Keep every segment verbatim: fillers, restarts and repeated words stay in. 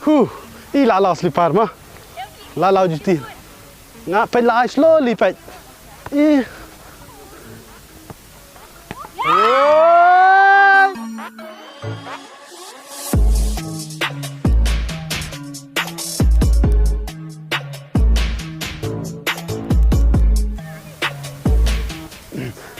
Huh, i la la slipper ma. La la juti. Nga peit la ai slowly peit. I. Oi.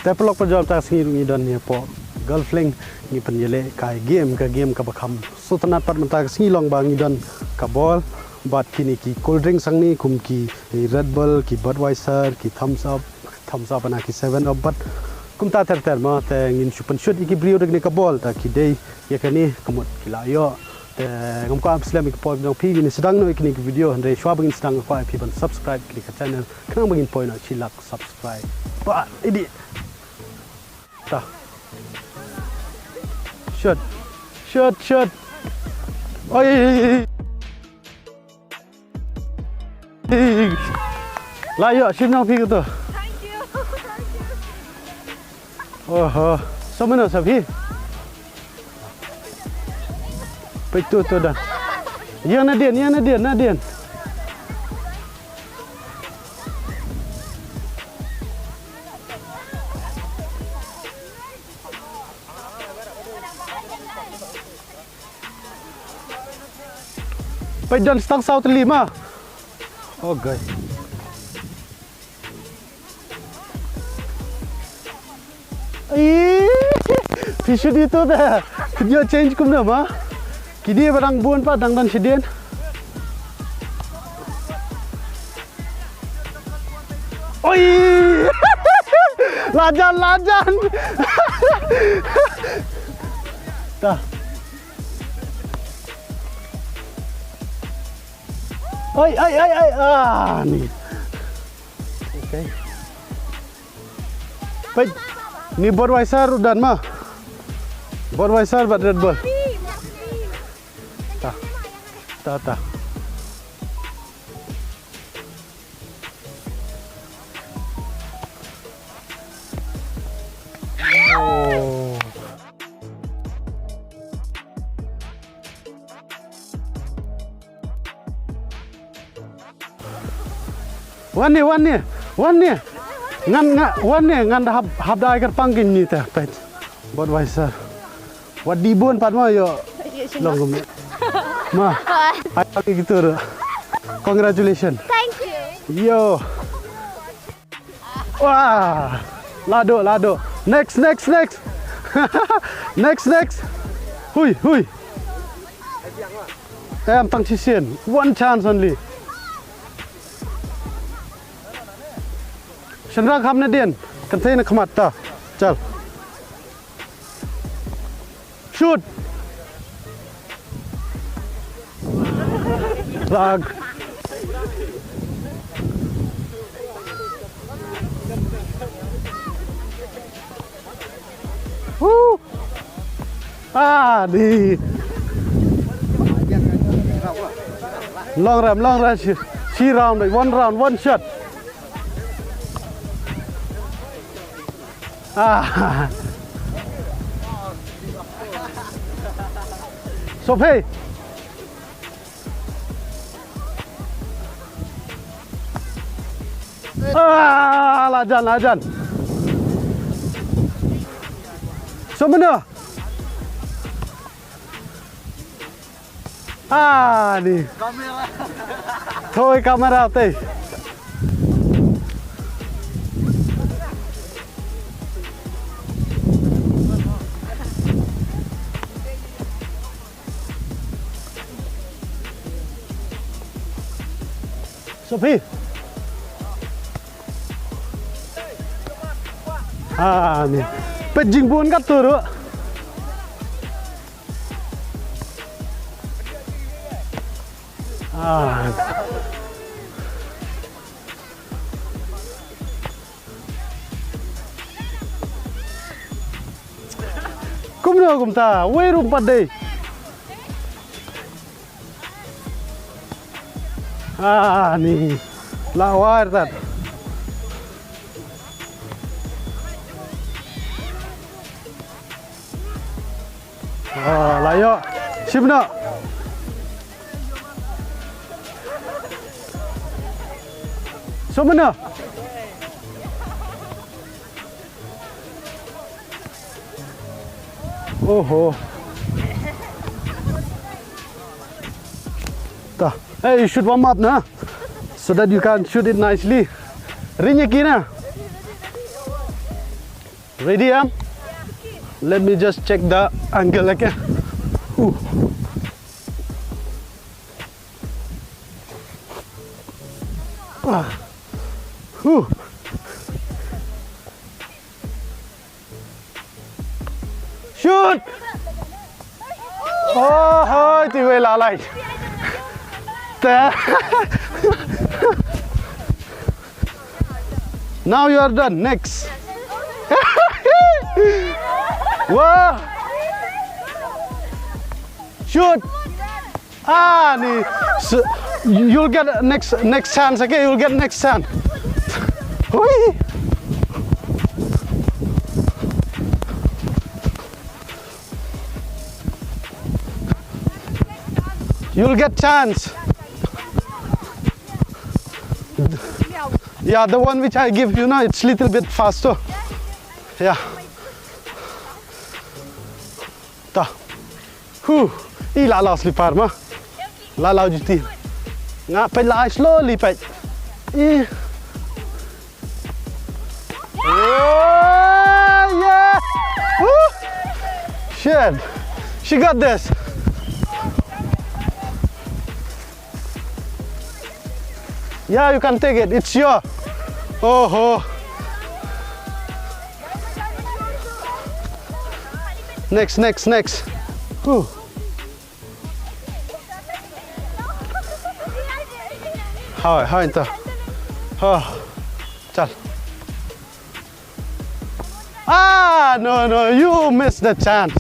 Te paralok parajor, mynta ka sngi ruh ngi don hi hapoh Golf Link, ngi pynïaleh kai game, ka game kaba kham sngewtynnat pat mynta ka sngi long ba ngi don ka ball bad kine ki cold drink hangne kum ki Red Bull, ki Budweiser, ki Thums Up, Thums Up na ki Seven Up bad kumta ter ter ma, te ngin shu pynshoot ïa ki briew da kane ka ball, te ki dei ïa kane ka mut ki la ïoh. Te ngam kwah ban slem ïa ka por jong phi, ngin sdang noh ïa kine ki video, hynrei shuwa ba ngin sdang nga kwah ïa phi ban subscribe kane ka channel khnang ba ngin poi noh shi lak subscriber. Idi. Ta. Shoot. Shoot, shoot. Oi. La ïoh shim noh phi kato. Thank you. Thank you. Oho. Sa mano sa phi? Peit tu tu dah. Ïa nadien, ïa nadien, nadien. Peit don stang saw tylli ma. Okay. Ih, phi shu dei tu te. Phi ïoh change kumno ma? Ki dei ba dang bun pat dang don shadien. Oi! Lajan, lajan. Ta. Oi, oi, oi, oi. Ah, ni. Okay. Peit, ni Budweiser u don ma. Budweiser bad Red Bull. Ta. Ta, ta. Oh. Wan ne, wan ne, wan ne. Ngan nga, wan ne, ngan da hap, hap da ai kyrpang kine te, peit. Budweiser. Wat dei bun pat ma ïoh. Long kum. Ma. Ai pang ki tur. Congratulations. Thank you. Yo. Wah. Lado, lado. Next, next, next. Next, next. Hui, hui. Em tang shisien. One chance only. Shynrang kham nadien. Kynthei na khmat ta. Chal. Shoot. Lag. Woo. Ah, di. Long rem, long rem, shi, shi round, one round, one shot. Ah. Sophie. Ah, lajan, lajan. Semena. Ah, ni. Kamera. Thoi kamera te. Sophie. Ah, ni. Pejing bun kat turu. Ah. Kumno kumta, wei rum pat dei. Ah, ni. La wai tat. Ah, la ïoh. Shim noh. Sumana. Oho. Ta. Hey, you should warm up, na? So that you can shoot it nicely. Ring ye ki, na? Ready, am? Let me just check the angle, okay? Ooh. Ah. Ooh. Shoot! Oh, hoi, ti wei la lai. Ta. Now you are done. Next. Wow. Shoot. Ah, ni. So, you'll get next next chance, okay? You'll get next chance. Hui. You'll get chance. Yeah, the one which I give you now, it's little bit faster. Yeah. Ta. Hu. I la la slipper ma. La la juti. Nga peit la slowly peit. I. Oh, yeah. Woo. Shit. She got this. Yeah, you can take it. It's your. Oh ho. Next, next, next. Whew. Hoi, hoi, ta. Oh. Chal. Ah, no, no, you missed the chance.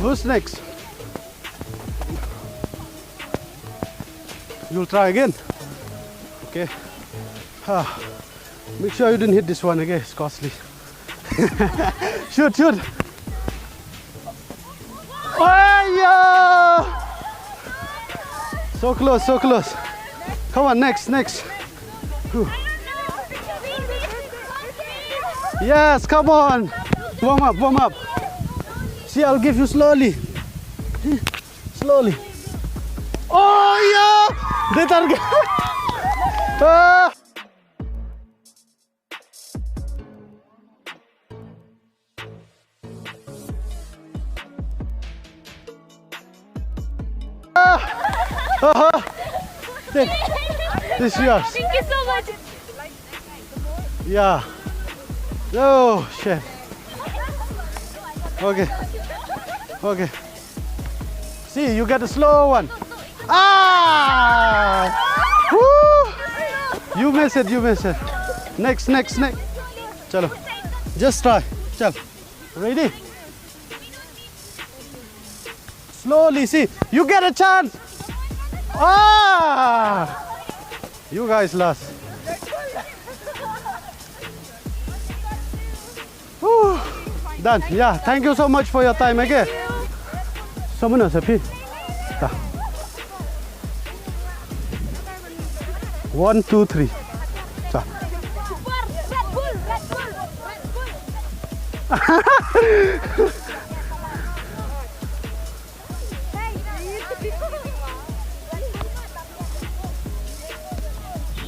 Who's next? You'll try again. Okay. Ah. Make sure you didn't hit this one, okay? It's costly. Shoot, shoot. Oh, yeah! So close, so close. Come on, next, next. Whew. Yes, come on. Warm up, warm up. See, I'll give you slowly. Slowly. Oh, yeah! They target. Ah! Ah! Uh-huh. Take. This is yours. Thank you so much. Yeah. Oh, shit. Okay. Okay. See, you get a slow one. Ah! Woo! You miss it, you miss it. Next, next, next. Chalo. Just try. Chal. Ready? Slowly, see. You get a chance. Ah! You guys lost. Whew. Done. Yeah, thank you so much for your time, okay? Someone else, please. Ta. One, two, three. Ta.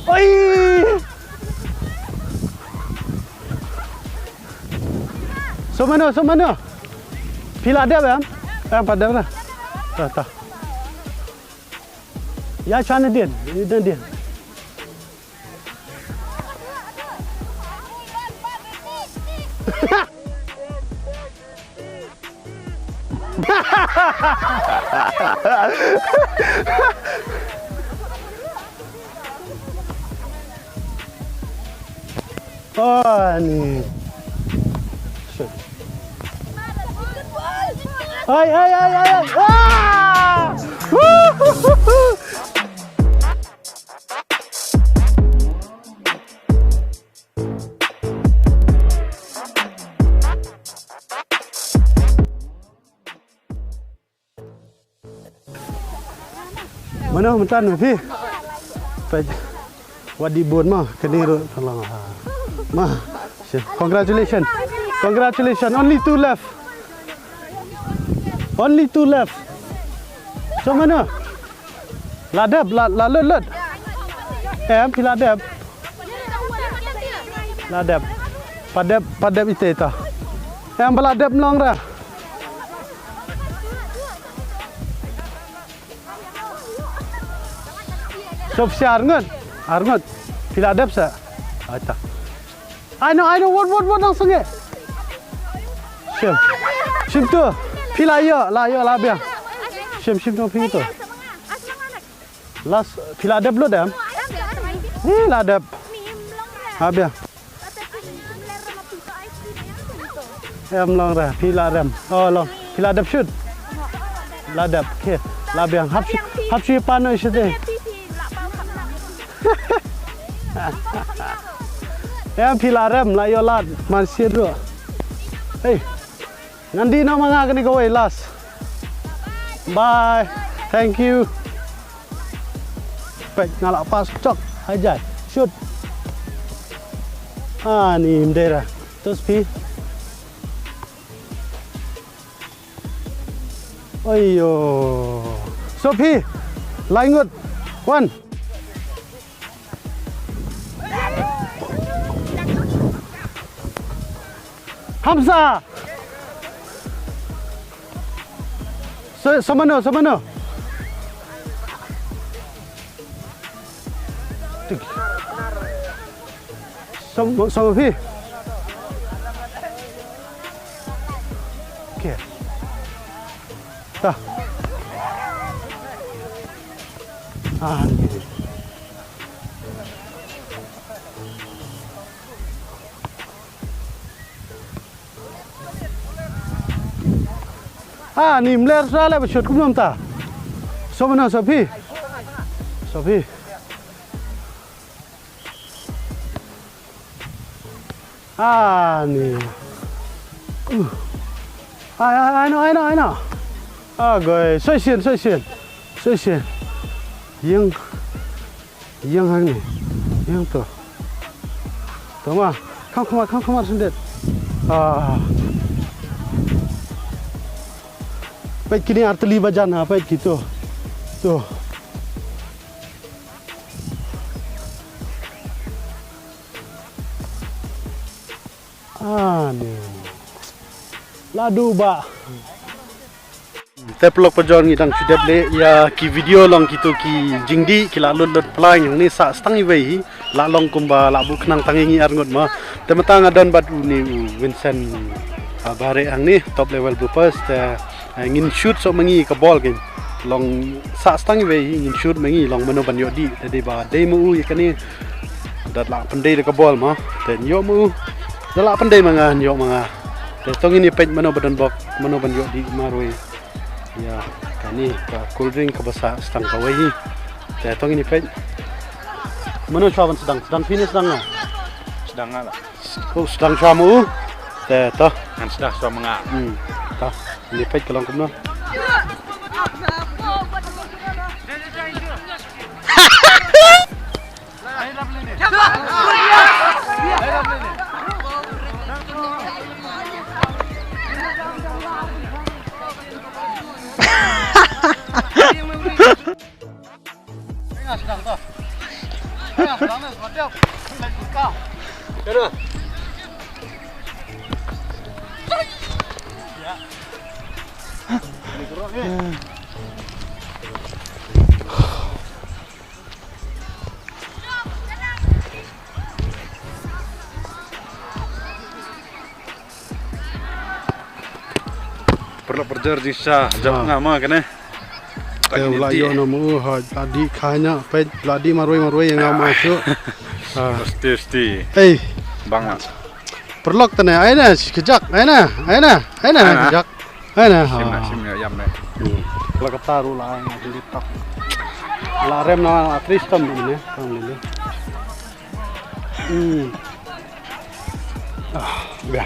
Oi! Sumano, sumano. Phi la dep em? Em pat dep na. Ta, ta. Ïa, shwa nadien, nadien. Oh, ani. Shit. Ai, ai, ai, ai, ai. Ah! Mano mynta ne phi? Peit. Wat di bun ma, kane ruh tolong ha. Ma. Congratulations. Congratulations. Only two left. Only two left. So mano? La dep, la, la lut lut. Em, phi la dep. La dep. Pat dep, pat dep ite ta. Em, ba la dep nong ra. Sop sia arngut. Arngut. Phi la dep sa. Ai ta. Ai no, ai no, wot, wot, wot, nang senge. Shim. Shim tu. Phi la ïoh, la ïoh, la biang. Shim, shim tu, phi tu. Las, phi la dep lut em? Ni la dep. Ha biang. Em long re, phi la rem. Oh long, phi la dep shoot. La dep, okay. La biang, hap shu, hap shu pan no shite. Em phi la rem, la ïoh lad, man sien ruh. Hey. Ngan dih noh ma nga kane kawei last. Bye. Thank you. Peit nga la pass chok. Hajai. Shoot. Ah, ni mdera. Tus phi. Oyo. So phi. Lai ngut. One. Hamsa. So, so mano, so mano. So, so phi. Okay. Ta. Ah, ni. Ah, ni mler sa le ba shot kumno mynta. So mano, so phi. So phi. Ah, ni. Uh. Ai, ai, ai no, ai no, ai no. Ah, goi, soi sien, soi sien. Soi sien. Ïeng. Ïeng hangne. Ïeng to. To ma, kham khmat, kham khmat sendit. Ah. Peit kine artylli ba jan ha, peit ki to. To. Ah, ni. Ladu ba. Te paralok parajor ngi dang shu dep leh ïa ki video long kito ki jingdih ki la lut lut pla ngi hangne sah stang iwei hi la long kumba la buh khnang tang ïa ngi arngut ma. Te mynta nga don bad une u Vincent, ah, Bareh hangne top level bloopers te, eh, ngin shoot soh ma ngi ka bol kin long sah stang iwei hi ngin shoot ma ngi long mano ban ïoh dih te dei ba dei ma u ïa kane. Dat la pyndei da ka bol ma. Te ïoh ma u. Da la pyndei ma nga ïoh ma nga. Te to ngin ïa peit mano ba don bok mano ban ïoh dih marwei. Ïa, kane ka cool drink kaba sah stang kawei hi. Te to ngin ïa peit. Mano shuwa ban sdang, sdang phi ne sdang nga? Sdang nga la. Oh, sdang shuwa ma u. Te to. Ngan sdang shuwa ma nga. Hmm. To. Ngin ïa peit ka long kumno. Paralok parajor jingshisha jop nga ma kane. Te u la ïoh na mu ha la dih kha nya peit la dih marwei marwei ïa nga ma shu. Pasti pasti. Ei. Bang ma. Paralok tane ai na shi kjak ai na ai na ai na kjak. Ai na ha. Shim na shim ïa ïam na. La kata ruh la ai na dih tok. La rem na tris tam ne tam ne. Hmm. Ah, ya.